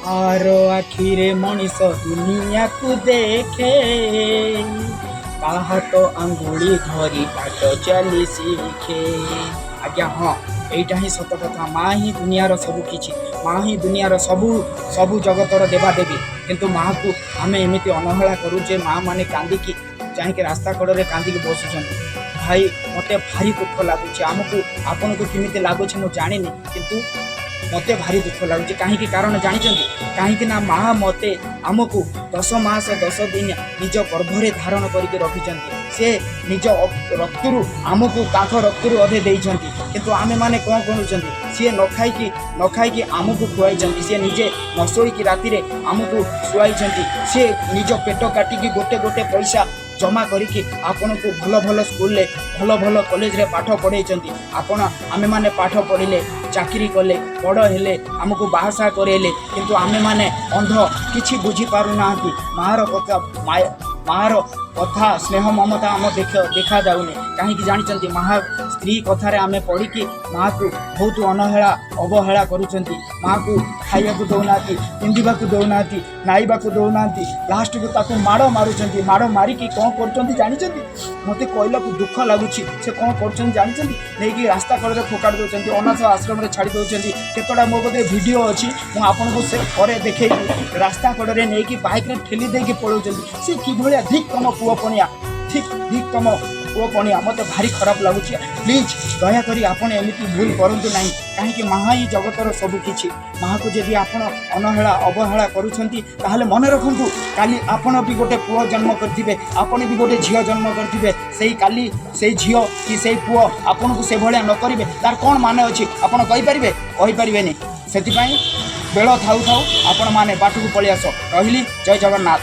ମାର ଆଖିରେ ମଣିଷ ଦୁନିଆକୁ ଦେଖେ, ତା ହାତ ଆଙ୍ଗୁଳି ଧରି ବାଟ ଚାଲି ଶିଖେ। ଆଜ୍ଞା ହଁ, ଏଇଟା ହିଁ ସତ କଥା। ମା ହିଁ ଦୁନିଆର ସବୁ କିଛି, ମା ହିଁ ଦୁନିଆର ସବୁ, ସବୁ ଜଗତର ଦେବାଦେବୀ। କିନ୍ତୁ ମାଆକୁ ଆମେ ଏମିତି ଅବହେଳା କରୁଛେ, ମା ମାନେ କାନ୍ଦିକି ଯାଇକି ରାସ୍ତା କଡ଼ରେ କାନ୍ଦିକି ବସୁଛନ୍ତି। ଭାଇ, ମୋତେ ଭାରି ଦୁଃଖ ଲାଗୁଛି। ଆମକୁ, ଆପଣଙ୍କୁ କେମିତି ଲାଗୁଛି ମୁଁ ଜାଣିନି, କିନ୍ତୁ ମୋତେ ଭାରି ଦୁଃଖ ଲାଗୁଛି। କାହିଁକି? କାରଣ ଜାଣିଛନ୍ତି କାହିଁକି ନା ମା ମୋତେ, ଆମକୁ 10 ମାସ 10 ଦିନ ନିଜ ଗର୍ଭରେ ଧାରଣ କରିକି ରଖିଛନ୍ତି। ସେ ନିଜ ରକ୍ତରୁ ଆମକୁ, ତାଙ୍କ ରକ୍ତରୁ ଅଧେ ଦେଇଛନ୍ତି। କିନ୍ତୁ ଆମେମାନେ କ'ଣ କରୁଛନ୍ତି? ସିଏ ନ ଖାଇକି ଆମକୁ ଖୁଆଇଛନ୍ତି। ସିଏ ନିଜେ ନ ଶୋଇକି ରାତିରେ ଆମକୁ ଶୁଆଇଛନ୍ତି। ସିଏ ନିଜ ପେଟ କାଟିକି ଗୋଟେ ଗୋଟେ ପଇସା ଜମା କରିକି ଆପଣଙ୍କୁ ଭଲ ଭଲ ସ୍କୁଲରେ, ଭଲ ଭଲ କଲେଜରେ ପାଠ ପଢ଼େଇଛନ୍ତି। ଆପଣ, ଆମେମାନେ ପାଠ ପଢ଼ିଲେ, ଚାକିରି କଲେ, ବଡ଼ ହେଲେ, ଆମକୁ ବାହାସାହା କରେଇଲେ। କିନ୍ତୁ ଆମେମାନେ ଅନ୍ଧ, କିଛି ବୁଝିପାରୁନାହାନ୍ତି। ମାଆର କଥା, ମାଆର କଥା, ସ୍ନେହ ମମତା ଆମ ଦେଖାଯାଉନି। କାହିଁକି ଜାଣିଛନ୍ତି? ମା ସ୍ତ୍ରୀ କଥାରେ ଆମେ ପଡ଼ିକି ମାଆକୁ ବହୁତ ଅଣହେଳା, ଅବହେଳା କରୁଛନ୍ତି। ମାଆକୁ ଖାଇବାକୁ ଦେଉନାହାନ୍ତି, ପିନ୍ଧିବାକୁ ଦେଉନାହାନ୍ତି, ନାଇବାକୁ ଦେଉନାହାନ୍ତି। ଲାଷ୍ଟକୁ ତାକୁ ମାଡ଼ ମାରୁଛନ୍ତି। ମାଡ଼ ମାରିକି କ'ଣ କରୁଛନ୍ତି ଜାଣିଛନ୍ତି? ମୋତେ କହିଲାକୁ ଦୁଃଖ ଲାଗୁଛି। ସେ କ'ଣ କରୁଛନ୍ତି ଜାଣିଛନ୍ତି? ନେଇକି ରାସ୍ତା କଡ଼ରେ ଫୋକାଡ଼ି ଦେଉଛନ୍ତି, ଅନାଥ ଆଶ୍ରମରେ ଛାଡ଼ି ଦେଉଛନ୍ତି। କେତେଟା ମୋ ପାଖରେ ଭିଡ଼ିଓ ଅଛି, ମୁଁ ଆପଣଙ୍କୁ ସେ ପରେ ଦେଖେଇବି। ରାସ୍ତା କଡ଼ରେ ନେଇକି ବାଇକ୍ରେ ଠେଲି ଦେଇକି ପଳାଉଛନ୍ତି। ସେ କିଭଳିଆ? ଧିକ୍ ତମ ପୁଅ ପଣିଆ, ଠିକ୍, ଧିକ୍ ତମ ପୁଅ ପଣିଆ। ମୋତେ ଭାରି ଖରାପ ଲାଗୁଛି। ପ୍ଲିଜ୍, ଦୟାକରି ଆପଣ ଏମିତି ଭୁଲ କରନ୍ତୁ ନାହିଁ। କାହିଁକି? ମା ହିଁ ଜଗତର ସବୁ କିଛି। ମାଆକୁ ଯଦି ଆପଣ ଅଣହେଳା, ଅବହେଳା କରୁଛନ୍ତି, ତାହେଲେ ମନେ ରଖନ୍ତୁ, କାଲି ଆପଣ ବି ଗୋଟେ ପୁଅ ଜନ୍ମ କରିଥିବେ, ଆପଣ ବି ଗୋଟେ ଝିଅ ଜନ୍ମ କରିଥିବେ। ସେଇ କାଲି ସେଇ ଝିଅ କି ସେଇ ପୁଅ ଆପଣଙ୍କୁ ସେଭଳିଆ ନ କରିବେ, ତାର କ'ଣ ମାନେ ଅଛି? ଆପଣ କହିପାରିବେ? କହିପାରିବେନି। ସେଥିପାଇଁ ବେଳ ଥାଉ ଥାଉ ଆପଣମାନେ ବାଟକୁ ପଳେଇ ଆସ। ରହିଲି, ଜୟ ଜଗନ୍ନାଥ।